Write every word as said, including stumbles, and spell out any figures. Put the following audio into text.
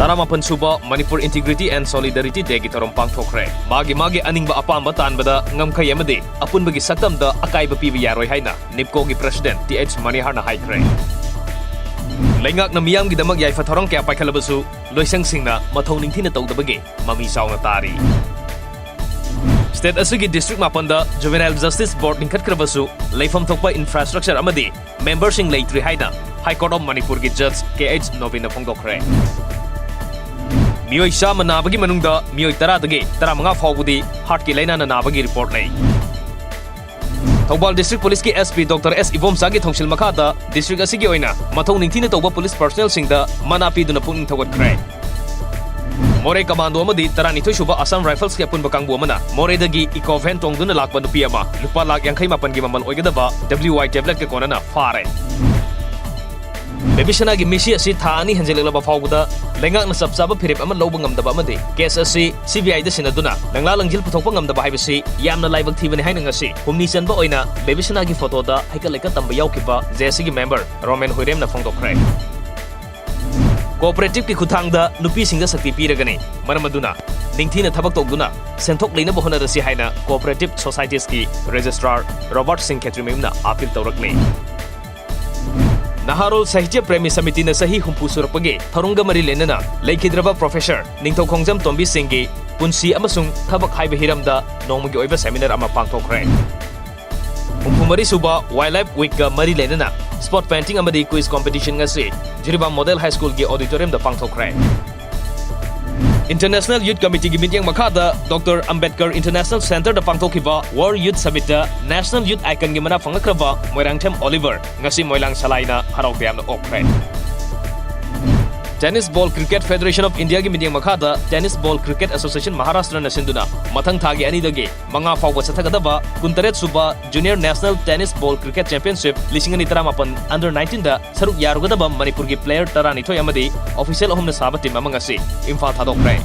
ꯇꯔꯥꯃꯥꯄꯟ ꯁꯨꯕ Manipur Integrity and Solidarity Dayꯒꯤ ꯊꯧꯔꯝ ꯄꯥꯡꯊꯣꯛꯈ꯭ꯔꯦ꯫ ꯃꯥꯒꯤ ꯃꯥꯒꯤ ꯑꯅꯤꯡꯕ ꯑꯄꯥꯝꯕ ꯇꯥꯟꯕꯗ ꯉꯝꯈꯩ ꯑꯃꯗꯤ ꯑꯄꯨꯟꯕꯒꯤ ꯁꯛꯇꯝꯗ ꯑꯀꯥꯏꯕ ꯄꯤꯕ ꯌꯥꯔꯣꯏ ꯍꯥꯏꯅ NIPCOꯒꯤ President ꯇꯤ ꯑꯩꯆ ꯃꯅꯤꯍꯥꯔꯅ ꯍꯥꯏꯈ꯭ꯔꯦ꯫ ꯂꯩꯉꯥꯛꯅ ꯃꯤꯌꯥꯝꯒꯤꯗꯃꯛ ꯌꯥꯏꯐ ꯊꯧꯔꯥꯡ ꯀꯌꯥ ꯄꯥꯏꯈꯠꯂꯕꯁꯨ ꯂꯣꯏꯁꯪꯁꯤꯡꯅ ꯃꯊꯧ ꯅꯤꯡꯊꯤꯅ ꯇꯧꯗꯕꯒꯤ ꯃꯃꯤ ꯆꯥꯎꯅ ꯇꯥꯔꯤ꯫ State ꯑꯁꯤꯒꯤ district ꯃꯥꯄꯟꯗ Juvenile Justice Board ꯂꯤꯡꯈꯠꯈ꯭ꯔꯕꯁꯨ ꯂꯩꯐꯝ ꯊꯣꯛꯄ infrastructure ꯑꯃꯗꯤ memberꯁꯤꯡ ꯂꯩꯇ꯭ꯔꯤ ꯍꯥꯏꯅ High Court of ꯃꯅꯤꯄꯨꯔꯒꯤ Judge ꯀꯦ ꯑꯩꯆ ꯅꯣꯕꯤꯟꯅ ꯐꯣꯡꯗꯣꯛꯈ꯭ꯔꯦ꯫ ꯃꯤꯑꯣꯏ ꯆꯥꯝꯃ ꯅꯥꯕꯒꯤ ꯃꯅꯨꯡꯗ ꯃꯤꯑꯣꯏ ꯇꯔꯥꯗꯒꯤ ꯇꯔꯥꯃꯉꯥ ꯐꯥꯎꯕꯗꯤ heartꯀꯤ ꯂꯥꯏꯅꯥꯅ ꯅꯥꯕꯒꯤ report ꯂꯩ꯫ Thoubal District Policeꯀꯤ S P Doctor S ꯏꯕꯣꯝꯆꯥꯒꯤ ꯊꯧꯁꯤꯜ ꯃꯈꯥꯗ district ꯑꯁꯤꯒꯤ ꯑꯣꯏꯅ ꯃꯊꯧ ꯅꯤꯡꯊꯤꯅ ꯇꯧꯕ police personnelꯁꯤꯡꯗ ꯃꯅꯥ ꯄꯤꯗꯨꯅ ꯄꯨꯛꯅꯤꯡ ꯊꯧꯒꯠꯈ꯭ꯔꯦ꯫ ꯃꯣꯔꯦ Commando ꯑꯃꯗꯤ ꯇꯔꯥꯅꯤꯊꯣꯏ ꯁꯨꯕ Assam Riflesꯀꯤ ꯑꯄꯨꯟꯕ ꯀꯥꯡꯕꯨ ꯑꯃꯅ ꯃꯣꯔꯦꯗꯒꯤ eco van ꯇꯣꯡꯗꯨꯅ ꯂꯥꯛꯄ ꯅꯨꯄꯤ ꯑꯃ ꯂꯨꯄꯥ ꯂꯥꯈ ꯌꯥꯡꯈꯩ ꯃꯥꯄꯟꯒꯤ ꯃꯃꯜ ꯑꯣꯏꯒꯗꯕ W I tabletꯀ ꯀꯣꯟꯅꯅ ꯐꯥꯔꯦ꯫ ꯕꯦꯕꯤꯁꯅꯥꯒꯤ ꯃꯤꯁꯤ ꯑꯁꯤ ꯊꯥ ꯑꯅꯤ ꯍꯦꯟꯖꯜꯂꯛꯂꯕ ꯐꯥꯎꯕꯗ ꯂꯩꯉꯥꯛꯅ ꯆꯞ ꯆꯥꯕ ꯐꯤꯔꯦꯞ ꯑꯃ ꯂꯧꯕ ꯉꯝꯗꯕ ꯑꯃꯗꯤ case ꯑꯁꯤ C B Iꯗ ꯁꯤꯟꯅꯗꯨꯅ ꯂꯪꯂꯥ ꯂꯪꯖꯤꯜ ꯄꯨꯊꯣꯛꯄ ꯉꯝꯗꯕ ꯍꯥꯏꯕꯁꯤ ꯌꯥꯝꯅ ꯂꯥꯏꯕꯛ ꯊꯤꯕꯅꯤ ꯍꯥꯏꯅ ꯉꯁꯤ ꯍꯨꯝꯅꯤ ꯆꯟꯕ ꯑꯣꯏꯅ ꯕꯦꯕꯤꯁꯅꯥꯒꯤ photoꯗ ꯍꯩꯀꯠ ꯂꯩꯀꯠ ꯇꯝꯕ ꯌꯥꯎꯈꯤꯕ J C ꯒꯤ member ꯔꯣꯃꯦꯟ ꯍꯨꯏꯔꯦꯝꯅ ꯐꯣꯡꯗꯣꯛꯈ꯭ꯔꯦ꯫ Cooperativeꯀꯤ ꯈꯨꯠꯊꯥꯡꯗ ꯅꯨꯄꯤꯁꯤꯡꯗ ꯁꯛꯇꯤ ꯄꯤꯔꯒꯅꯤ꯫ ꯃꯔꯝ ꯑꯗꯨꯅ ꯅꯤꯡꯊꯤꯅ ꯊꯕꯛ ꯇꯧꯗꯨꯅ ꯁꯦꯟꯊꯣꯛ ꯂꯩꯅꯕ ꯍꯣꯠꯅꯔꯁꯤ ꯍꯥꯏꯅ Cooperative Societiesꯀꯤ Registrar ꯔꯣꯕꯥꯔꯠ ꯁꯤꯡ ꯈꯦꯇ꯭ꯔꯤꯃꯌꯨꯝꯅ appeal ꯇꯧꯔꯛꯂꯤ꯫ ꯅꯍꯥꯔꯣꯜ ꯁꯥꯍꯤꯇ꯭ꯌ ꯄ꯭ꯔꯦꯃꯤ ꯁꯃꯤꯇꯤꯅ ꯆꯍꯤ ꯍꯨꯝꯐꯨ ꯁꯨꯔꯛꯄꯒꯤ ꯊꯧꯔꯝꯒ ꯃꯔꯤ ꯂꯩꯅꯅ ꯂꯩꯈꯤꯗ꯭ꯔꯕ Professor ꯅꯤꯡꯊꯧꯈꯣꯡꯖꯝ ꯇꯣꯝꯕꯤ ꯁꯤꯡꯒꯤ ꯄꯨꯟꯁꯤ ꯑꯃꯁꯨꯡ ꯊꯕꯛ ꯍꯥꯏꯕ ꯍꯤꯔꯝꯗ ꯅꯣꯡꯃꯒꯤ ꯑꯣꯏꯕ seminar ꯑꯃ ꯄꯥꯡꯊꯣꯛꯈ꯭ꯔꯦ꯫ ꯍꯨꯝꯐꯨ ꯃꯔꯤ ꯁꯨꯕ Wildlife Weekꯀ ꯃꯔꯤ ꯂꯩꯅꯅ spot painting ꯑꯃꯗꯤ quiz competition ꯉꯁꯤ Jiribam Model High Schoolꯒꯤ auditoriumꯗ ꯄꯥꯡꯊꯣꯛꯈ꯭ꯔꯦ꯫ International Youth Committeeꯒꯤ ꯃꯤꯠꯌꯦꯡ ꯃꯈꯥꯗ Doctor Ambedkar International Centreꯗ ꯄꯥꯡꯊꯣꯛꯈꯤꯕ World Youth Summitꯇ National Youth Iconꯒꯤ ꯃꯅꯥ ꯐꯪꯂꯛꯈ꯭ꯔꯕ ꯃꯣꯏꯔꯥꯡꯊꯦꯝ Oliver ꯉꯁꯤ ꯃꯣꯏꯂꯥꯡ ꯁꯂꯥꯏꯅ ꯍꯔꯥꯎ ꯇꯌꯥꯝꯅ ꯑꯣꯛꯈ꯭ꯔꯦ꯫ Tennis Ball Cricket Federation of Indiaꯒꯤ ꯃꯤꯠꯌꯦꯡ ꯃꯈꯥꯗ Tennis Ball Cricket Association Maharashtraꯅ ꯁꯤꯟꯗꯨꯅ ꯃꯊꯪ ꯊꯥꯒꯤ ꯑꯅꯤꯗꯒꯤ ꯃꯉꯥ ꯐꯥꯎꯕ ꯆꯠꯊꯒꯗꯕ ꯀꯨꯟꯇꯔꯦꯠ ꯁꯨꯕ Junior National Tennis Ball Cricket Championship ꯂꯤꯁꯤꯡ ꯑꯅꯤ ꯇꯔꯥꯃꯥꯄꯟ under nineteenꯗ ꯁꯔꯨꯛ ꯌꯥꯔꯨꯒꯗꯕ ꯃꯅꯤꯄꯨꯔꯒꯤ player ꯇꯔꯥꯅꯤꯊꯣꯏ ꯑꯃꯗꯤ official ꯑꯍꯨꯝꯅ ꯁꯥꯕ team ꯑꯃ ꯉꯁꯤ ꯏꯝꯐꯥꯜ ꯊꯥꯗꯣꯛꯈ꯭ꯔꯦ꯫